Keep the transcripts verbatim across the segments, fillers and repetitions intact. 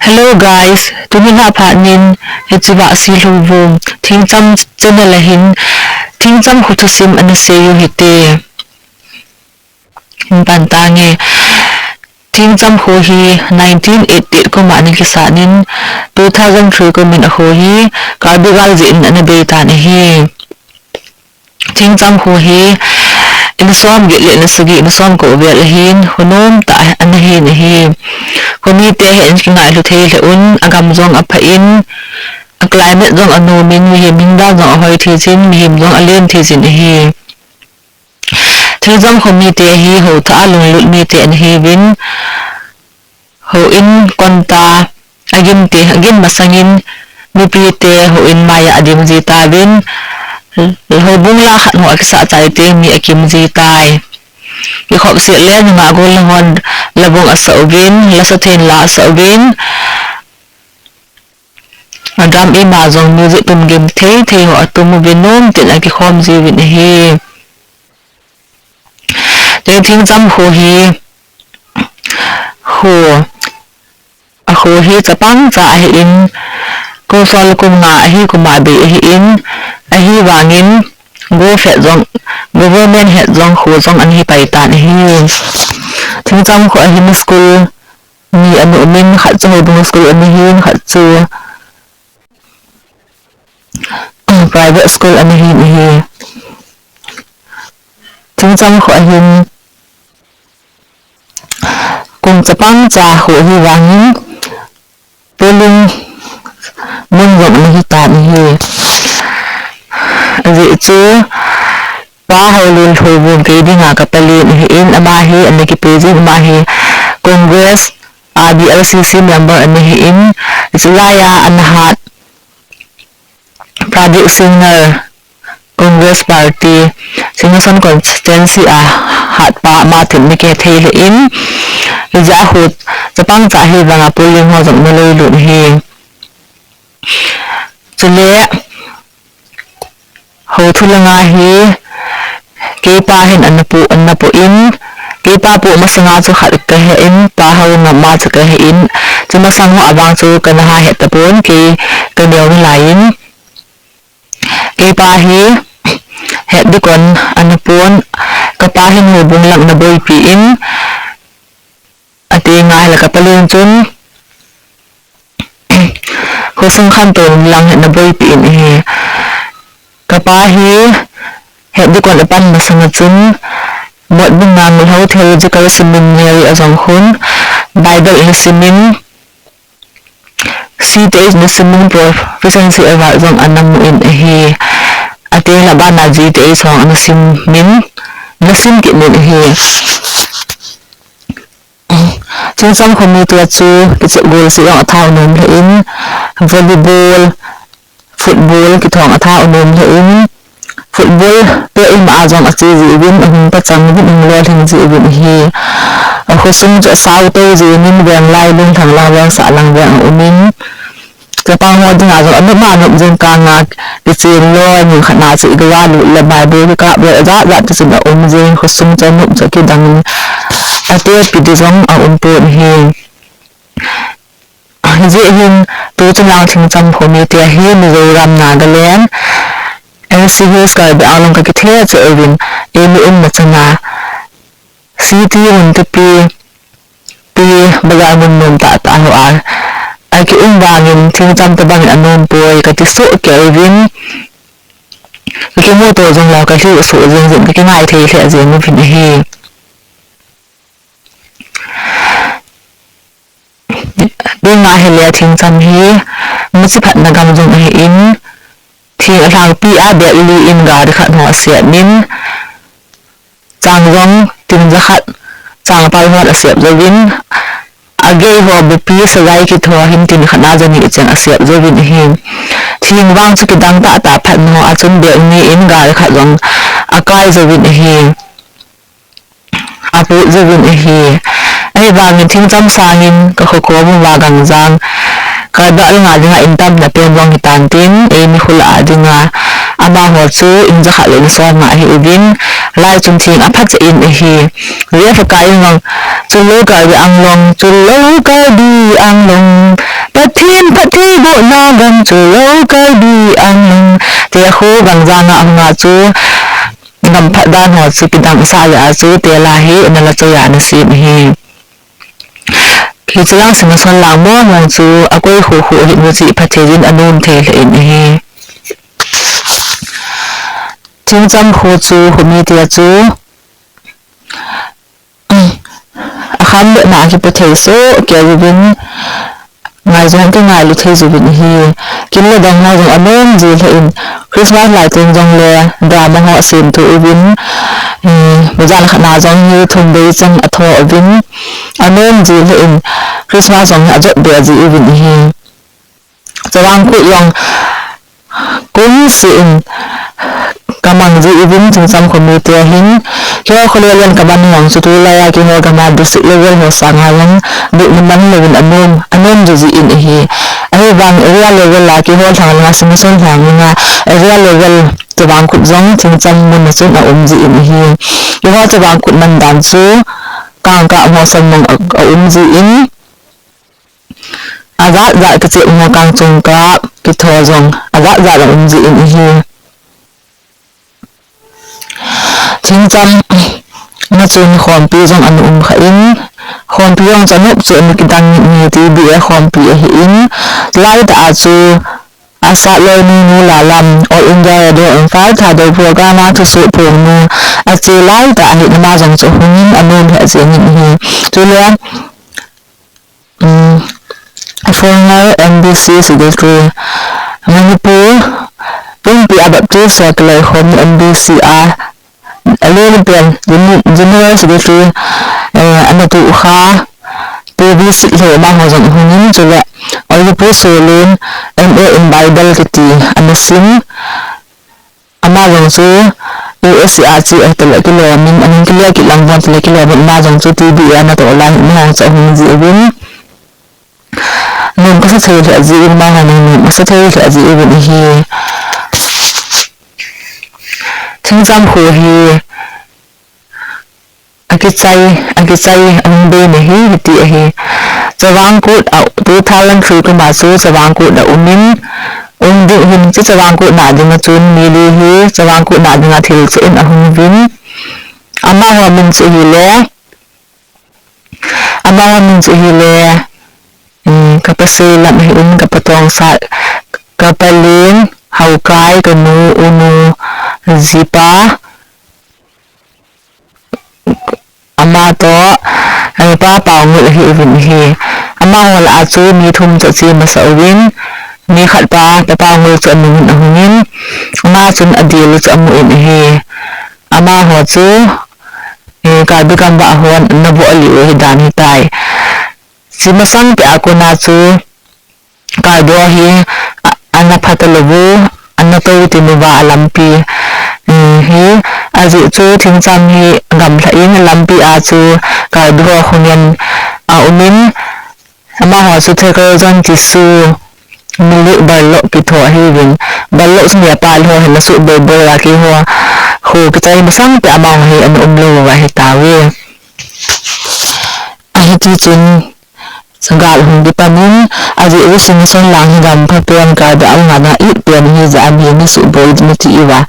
Hello guys, tuni lhah phat nin, hiche Vahsi Lhouvum, Thingcham channel a hin, Thingcham kho thusim ana sei u hite. Hin pan tange, Thingcham kho hi nineteen eighty-eight kum a ana kisat in, two thousand three kum in akho hi, Karbi gal jeh in ana bei tan ahi. Thingcham kho hi, in som get le in sagi, in som ko vel ahin, kho nom tah ana hin ahi. Kho mite hi in kingailhu thei lheh un, agam jong apha in, a climate jong anom in, mihem hindan jong ahoi thei jin, mihem jong alen thei jin ahi. Thingcham kho mite hi houthah a lunglut mite ana hiuvin, houin konta, agim te, agim masangin, mipite houin maiya adim ji tauvin, houbung la khat ho akisah chai teng mi akim ji tai. Kikhopset le nungah gollhang hon la bung asah uvin, la sa thei in la asah uvin, adrum ima jong music tum gim thei thei ho atum uvin, nom tin akikhom jiuvin ahi. Teng Thingcham kho hi, kho, akho hi chapang cha ahin, kum som le kum nga ahi kum a bei ahin, ahivangin, gov het jong, government het jong kho jong ana hi pai tan ahi. Thingcham kho ahin school ni ana um in, khat chu houbung school ana hin, khat chu private school ana hin ahi. Thingcham kho ahin, kum chapang cha kho ahivangin, polling mun jong ana hi tan ahi. Ajeh chu, Pa Haolun Lhouvum kei dinga ka palen ahin, ama hi ana kipe jin, ama hi Congress R B L C C member ana hin, chulaiya ana hat Pradeep Singhal, Congress Party, Singson Constituency a hatpa ama tin ana kithei lheh in, hijeh a kho chapang cha ahivanga polling ho jong ana loi lut ahi. Chule, hou thu langa hi, keipa hin ana pu, ana pu in, keipa pu masanga chu khat kahin, Pa Haongam ma chu kahin, chu masang ho avang chu kana ha het tapon, kei kaneo nalai in, keipa hi, het ding kon ana pon, kapa hin houbung lang ana boipi in, ati ngai le ka palen chun, khosung khantou lang hi ana boipi in ahi. Kapa hi, het ding kon apan masanga chun, Motbung a Milhou Theological Seminary ajong khun, Bible ana sim in, C T H ana sim in, Proficiency Award jong ana mu in ahi. Ati le abana G T H jong ana sim in, ana sim kit in ahi. Thingcham kho mite chu kichep gol seh jong atha u nom lheh in, volleyball, football kithong atha u nom lheh in, football pet ima a jong ache jiuvin, ahung pachang uvin, ahung lolhing jiuvin ahi. Akhosung chu asao tou jengin, veng lailung, lhanglang veng, sahlang veng aumin, chapang ho dinga jong anop ma nop jing kanga kichen loi, mun khat na chu igava lut le Bible kikap le ajat jat chu aum jing, khosung chu anop chu akidang in, atepi ding jong aumpon ahi. Hijeh hin, tuchung lang Thingcham kho mite hi Mizoram, Nagaland, N C Hills, Karbi Anglong kakithe cheh uvin, eimi umna chana, city mun tepi, pi bazar mun nom tah tah hoa, akium vangin Thingcham tobangin anom poi kati soh kei uvin, kakimuto jong lou, kalhiu soh jeng jeng, kakingai thei lheh jeng uvin ahi. Dinga hile Thingcham hi, muchi phatna gam jong ahin, thing alhangpi a bag li in gari khat ho asep in, chang jong tin jakhat, changpal hon asep jouvin, agei ho bupi sajai kit ho hin tin khat na jani cheng asep jouvin ahi. Thing vang chu kidang tahtah phatna ho a chun bag ni in gari khat jong akai jouvin ahi. Aput jouvin ahi. Ahivangin Thingcham sangin kakho kom uva Gangjang, Karbi Anglong a dinga intamna pen jong hitan tin, eimi kho lah a dinga, amaho chu in jakhat le in som nga ahiuvin, lai chun thing aphacha in ahi. Jeh a Pakai in jong, chulou Karbi Anglong, chulou Karbi Anglong, Kona gam chu lo kai di ang. Tia khu gangja nga hung a chu gam phat dan ho chu kidang sa ya chu tela hi nala choi a nasem ahi. Hiche lang Singson lang mo mo chu akoi khu khu hi mu chi phat thei jin anom thei lheh in ahi. Thingcham khu chu humi tia chu akham le na kipu thei so kei uvin, ngai jong kingailu thei jiuvin ahi. Kin le dang ho jong anom ji lheh in, Christmas lai teng jong le drama ho asem tu uvin, bazar khat na jong hi thum vei chan atho uvin, anom ji lheh in, Christmas jong hi ajot be ji uvin ahi. Chavang Kut jong kum seh in kamang ji uvin, Thingcham khomi te hin, keiho kholel in kaman jong chu tulai a keiho gam a district level ho sanga jong bit na man louvin anom, anom ji ji in ahi. Ahivang area level a keiho lhang langa Singson lhang langa area level Chavang Kut jong Thingcham mun a chun aum ji in ahi. Keiho Chavang Kut man dan chu kangkah ho som mong a, aum ji in, ajat jat kichep ho kangchung kah kitho jong ajat jat aum ji in ahi. Thingcham na chun khompi jong ana um kha in, khompi jong chu anop chu ana kidang in ahi, T B A khompi ahi in, laitah a chu Asat Loinu nu Lalam, All India Radio Imphal Thadou program a thusoh phongnu ache laitah ahi, ama jong chu ahung in anom lheh jeng in ahi. Chule, um, former M B C secretary, Manipur pumpi a Baptist ho kiloikhom M B C a, alel pen General Secretary, eh, ana tu kha, Pu Visit Lhoma ho jong ahung in, chule Honorable Solun, M A in Bible kiti ana sim, ama jong chu U S A a che ahi tile kilom in, amin kile kit lang jong tile kilom in, ama jong chu T B A ana toh lai, ama jong chu ahung ji uvin. Nom kasa thei lheh ji uvin, ama jong nom kasa thei lheh ji uvin ahi. Thingcham kho hi akichai, akichai ahung bei na hi, hiti ahi. Chavang Kut a two thousand three kum a chu Chavang Kut a um in, um ding hin chu Chavang Kut na dinga chun mi li hi Chavang Kut na dinga thil che in ahung uvin. Amaho min chu hile, amaho min chu hile, um, kapa seilam ahi um, kapa tongsat, kapa len, Haokai, kanu, unu, jipa, ama toh, eh, pa Paongul ahi uvin ahi. Amaho lah a chu mi thum toh che masa uvin, mi khat pa, pa Paongul chu anung in ahung in, ama chun adel u chu amu in ahi. Amaho chu, eh, Karbi gamvah hon ana voh lih u ahi dan hitai. Chi masang peh a kona chu, Karbi ho hi, a, ana pha talou u, ana tou tin uva alampi, um, hi, ajeh chu Thingcham hi gamlha in alampi a chu Karbi ho khongen aum in, amaho chu Thaker John Tisu, Milik Barlok kitho ahiuvin, Barlok chu Nepali ho hin asuh boi boi a keiho, kho kichai masang peh amaho hi ana um lou uva ahitauve. Ahiti chun, Sagal hung kipan in, ajeh chu Singson lang hi gam phapen Karbi Anglong a it pen ahi jeh a mi nasuh boi nati uva.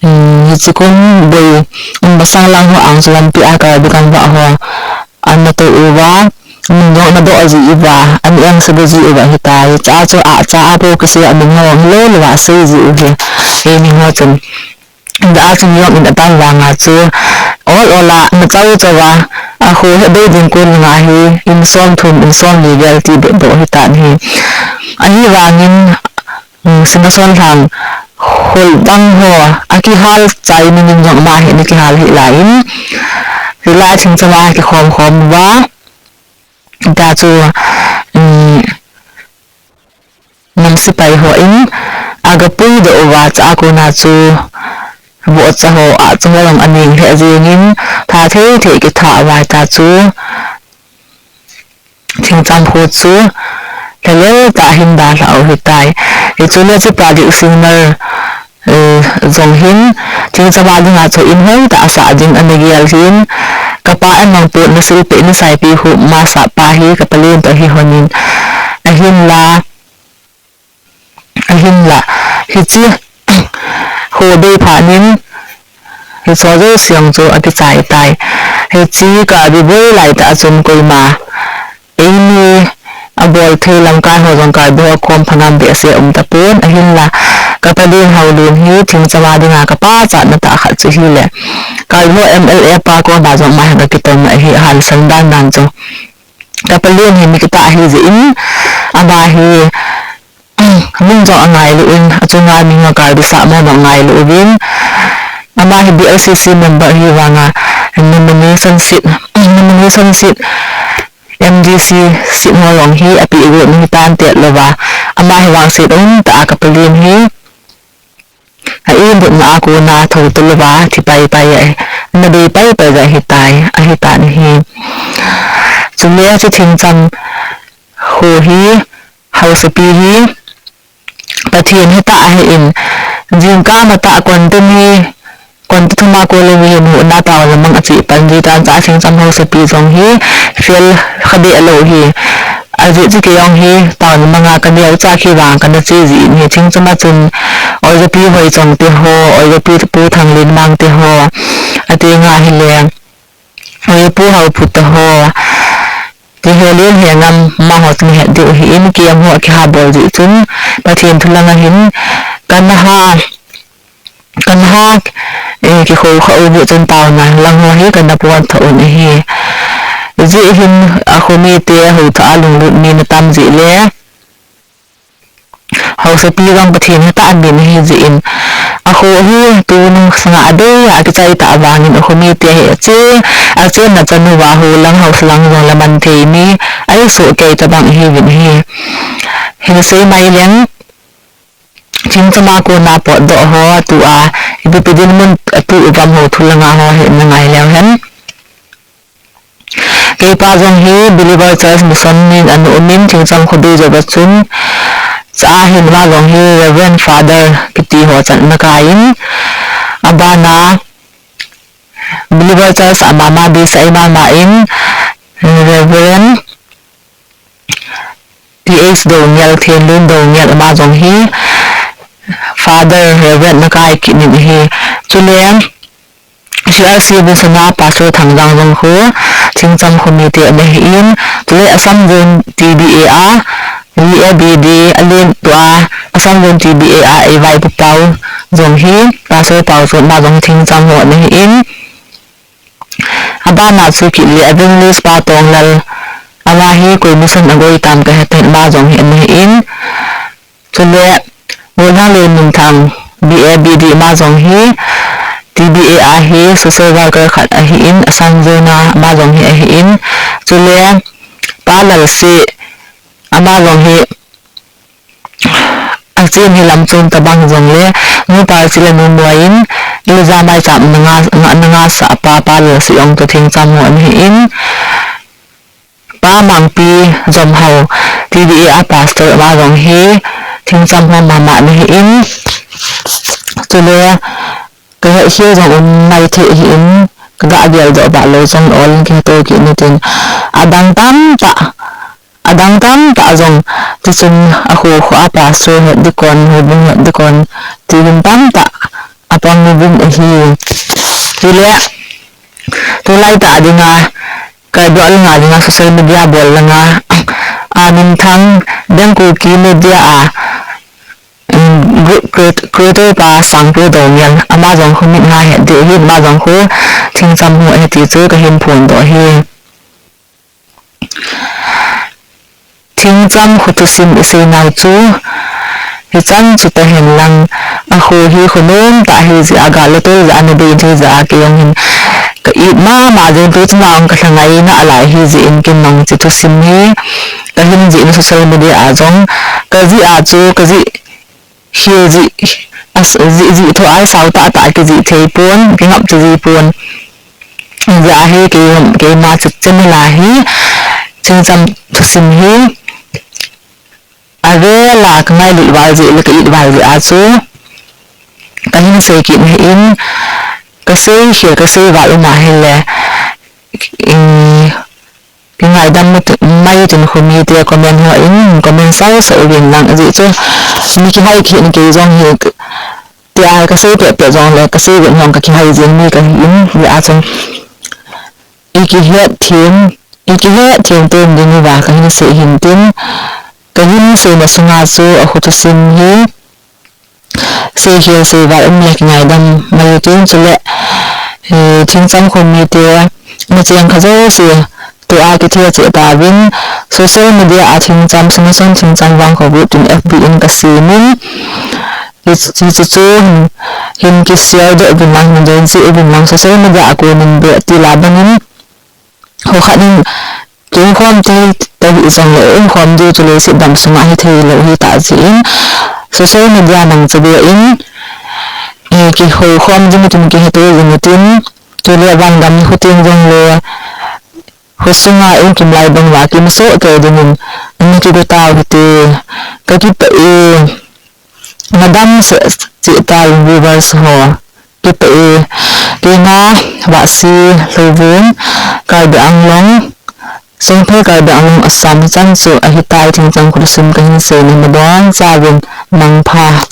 Um, hiche kum boi, um, masang lang ho ang chu lampi a Karbi gamvah ho ana tou uva, min jong ana doh ji uva, ana engse ji uva ahitai. Cha chu a, cha a bou kisei a min ho hilou lou a sei ji u ahi. Eimi ho chun Dah a chun jong in atam vanga chu, ol ol a, na chau chau a, akho hebei ding kon nga hi, in som thum, in som li vel ti bep bou ahitan ahi. Ahivangin, um, Singson lang, khol dang ho, akihal chai nin jong ama hi ana kihal hih lai in, hilai Thingcham a kikhom khom uva, ta chu, um, nam sepai hon aga puidoh uva, chua kona chu vohcha ho, ahcha ho jong aning lheh jengin, tha thei thei kitha uva ta chu, Thingcham kho chu lhalel tah a hin dalha u ahitai. Hichu le chu Pradeep Singnar, eh, jong hin, Thingcham a dinga chu in hoitah a sah ding ana gel hin, kapa in mang potna silpeh in saipi khu masapa hi kapa len toh hi honin, ahinla, Ahinla, hiche ho bei phat in, hiche ho jouse jong chu akichai tai. Hiche Karbi boi laitah a chun koima eini abol thei lamkai ho jong Karbi ho kom pha ngam behseh um tapon, ahinla ka palen Haolun hi Thingcham a dinga ka pachatna tah khat chu ahile, Karbi ho M L A pa koma jong ama hin ka kiton ahi, ahin sandan dan chu. Ka palen hi mi kitah ahi jeh in, ama hi min jong angailu in, achunga mi jong Karbi sahmo jong angailu uvin, ama hi B L C C member ahi vanga nomination seat, nomination seat M D C seat ho jong hi apeh got ahitan tel louva, ama hi vangset umtah a ka palen hi a-imutna a kona thou talouva thi paipai a, ana bei paipai jeh ahitai, ahitan ahi. Chule hiche Thingcham ho hi, haosapi hi, Pathen hetah ahin, jingkah matah kon tum hi, kon tu thuma kol le mi hin huhna taona mang ache pan ji tan cha Thingcham haosapi jong hi fail kha deh lou hi. Ajeh chu kei jong hi taona manga ka neocha khi vang kana che jin hi, Thingcham a chun Oijapi Hoichong te ho, Oijapi Pu Thanglenmang te ho, atenga hile Oipu Haophu te ho, ti ho len he ngam, amaho chun het diu ahin, kei jong ho akiha bol jeh chun Pathen thu langa hin kana ha, kana ha, eh, kikhou kha u jeh chun taona lang ho hi kana pon tha un ahi. Hijeh hin akho mite houthah a lunglut mi ana tam jeh le, haosapi jong Pathen hetah amin ahi jeh in, akho hi tunung sanga adei a kichai tah vangin akho mite hi ache, achenna chanu va ho lang haosa lang jong le man thei mi ahi soh kei tabang ahiuvin ahi. Hin sei mai leng, Thingcham a kona potdoh ho, tua ipi ipi dinmun atu uvam ho thu langa ho hi na ngai leu hen. Keipa jong hi Believer Church Mission in ana umin, Thingcham kho bei jouva chun, cha hin ama jong hi Reverend Father kiti ho chan ana kai in, abana Believer Church a mama beisei mama in, Reverend T H Doungel, Thenlun Doungel, ama jong hi Father Reverend ana kai kit in ahi. Chule C R C Mission a Pastor Thangjang jong khu Thingcham kho mite ana hin, chule Assam Zone T B A a V A B D a len tua Assam Zone T B A a eivaipo pau jong hi, Pastor pau chu ama jong Thingcham ho ana hin. Abana chu kit le Evangelist Pa Tonglal, ama hi koi mission a goi tam kahe tahen, ama jong hi ana hin. Chule Golhang Leinunthang B A B D, ama jong hi T B A a hi social worker khat ahin, Assam Zone a ama jong hi ahin. Chule Pa Lalse, ama jong hi achen hi lamchom tabang jongle, Nu Parsi le Nu Moiyin Elijah maicham ana nga, nga, ana ngahsah pa, Pa Lalse jong chu Thingcham ho ana hin. Pa Mangpi Jomhao, T B A a pastor, ama jong hi Thingcham ho mama ana hin. Chule kahet khel jong um maithei ahin, kaga geldoh bah lou jong ol in kiheto kit in tin, adang tamtah, adang tamtah jong, tichun akho kho a pastor het ding kon, houbung het ding kon, ti ding tamtah apang uvin ahi. Chule tulai tah dinga, Karbi Anglong a dinga social media bol langa, a minthang Deng Kuki Media a, um, group creat-, creator pa Sangpi Doungel, ama jong khu mit nga het diu ahin, ama jong khu Thingcham ho ahi ti chu kahin phondoh ahi. Thingcham kho thusim isei nau chu hichan chu tahen lang, akho hi kho nomtah ahijeh a, gal le tol jeh a ana bei ahijeh a, kei jong hin ka it mama jeng, tuchung a jong ka lhangaina alai ahijeh in, ken jong hiche thusim hi kahin jih in social media a jong, kajih a chu kajih khel jeh, as-, jih, jih tho a sao tahtah kijih thei pon, kingap chu ji pon. Hijeh a hi kei, keima chet channel a hi Thingcham thusim hi avel a kangailut val jeh le ka it val jeh a chu kahin sei kit ahin, kasei khel kasei val um ahile, um, kingaidam mai utin, khomite comment ho in comment sausau uvin lang, ajeh chu mi kihai kit in kei jong hi, tia kasei pehpeh jongle, kasei vet jong kakihai jing mi kahin, hijeh a chun, i kihet them, i kihet them tem ding uva kahin sei hin tin, kahin seina sunga chu akho thusim hi, seikhel seival um le kingaidam mai u tin, chule, eh, Thingcham kho mite, nacheng kha jouse, tua kitheh cheh tauvin, social media a Thingcham, Sanason Thingcham Vangkho group tin F B in kasemin, hiche chu, chu, hin, hin kishare doh uvin lang, hin join seh uvin lang, social media a konin be ti la bangin, kho khat in, kikhom thei, thei hih jongle, umkhom diu chu leiset dang sunga hithei lou hitah jeh in, social media mangcha be in, eh, kihoukhom ding tin kihetoi jing utin, chule vangam nikho teng jongle, khosunga inkimlai bang uva kimusoh kei dingin, ana kigo tau hite, kakipah e. Nadam seh cheh tauvin viewers ho. Kipah e. Keima Vahsi Lhouvum, Karbi Anglong, Songphei, Karbi Anglong, Assam chan chu ahitai. Thingcham kho thusim kahin seina nabonchauvin mangpha.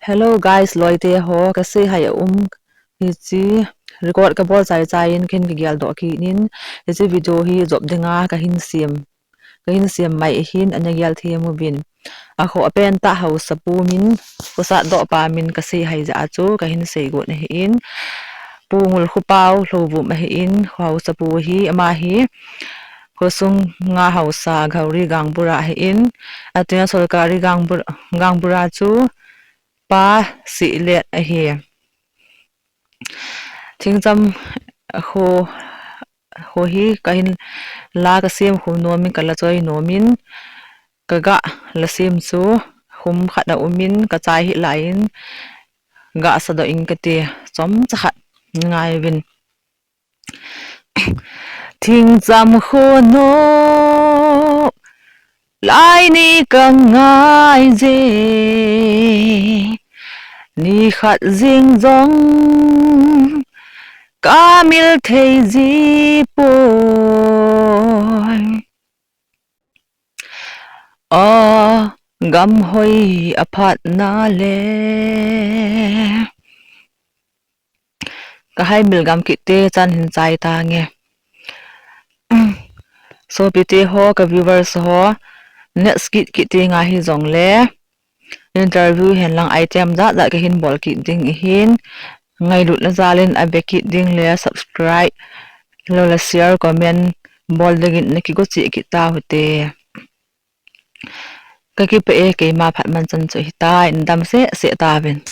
Hello guys, loite ho, kasei hai aum, hiche record kabol chaichai in kahin kigeldoh kit in, hiche video hi jop dinga kahin sem, kahin sem mai ahin, ana gel them uvin. Akho apentah haosapu min, khosatdohpa min kasei hai jeh a chu kahin sei got ahin, Pu Ngulkhopao Lhouvum ahin, kho haosapu hi, ama hi, khosunga haosa Ghauri Gangbura ahin, atina Sorkari Gangbur-, Gangbura chu Pa Sihlet ahi. Thingcham kho, kho hi kahin la kasem khum nomin, kala choi nomin, kaga la sem chu khum khat aumin, kachai hih laiyin, gasa doh ing kati, chomcha khat ngaiuvin. Thingcham kho nom, lai ni kangai je, nikhat jing jong kamil thei ji poi. A gamhoi aphatna le. Kahaimil gam kitte chan hin chai tange. Sopite ho, ka viewers ho, next kit kitte nga hijongle, interview henlang item jatjat kahin bol kit ding ahin, ngailutna jalin ave kit ding le subscribe, loule share, comment bol dingin nakigo cheh kit tauvinte. Kakipah e, keima phat manchan chu hitai, nadam sehseh tauvin.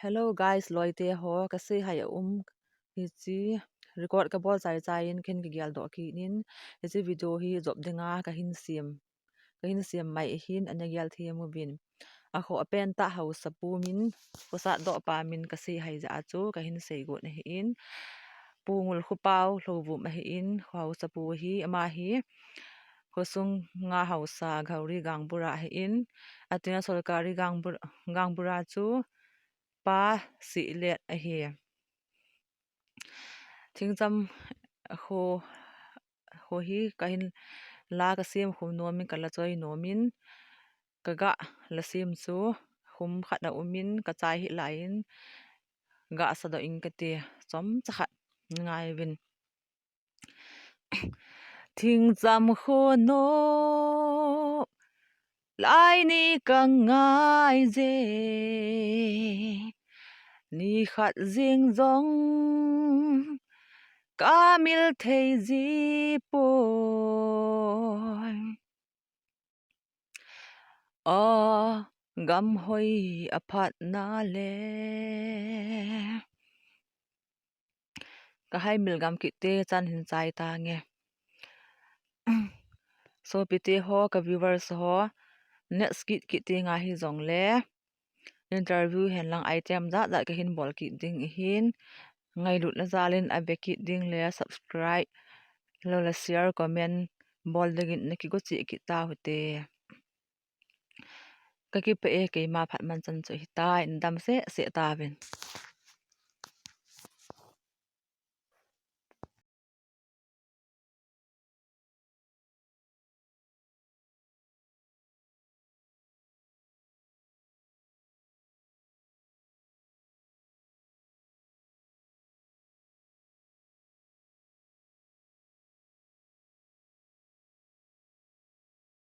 Hello guys, loite ho, kasei hai aum, hiche record kabol chaichai in kahin kigeldoh kit in, hiche video hi jop dinga kahin sem, kahin sem mai ahin, ana gel them uvin. Akho apentah haosapu min, khosatdohpa min kasei hai jeh a chu kahin sei got ahin, Pu Ngulkhopao Lhouvum ahin, kho haosapu hi, ama hi, khosunga haosa Ghauri Gangbura ahin, atina Sorkari Gangbur-, Gangbura chu Pa Sihlet ahi. Thingcham kho, kho hi kahin la kasem khum nomin, kala choi nomin, kaga la sem chu khum khat aumin, kachai hih laiyin, gasa doh ing kati, chomcha khat ngaiuvin. Thingcham kho nom, Taini ka ngai je, ni khat jing jong ka mil thei ji poi. A gam hoi a phatna le. Ka hai mil gam kit te chan hin chai tange. Sopite ho, ka viewers ho, next kit kit te nga hi jong le interview hen lang item jat jat ka hin bol kit ding ahin, ngailutna jal in a be kit ding le subscribe lo le share comment bol ding in na kigo cheh kit tau hite. Ka kipah e, keima phat man chan chu hitai, na dam seh seh tauvin.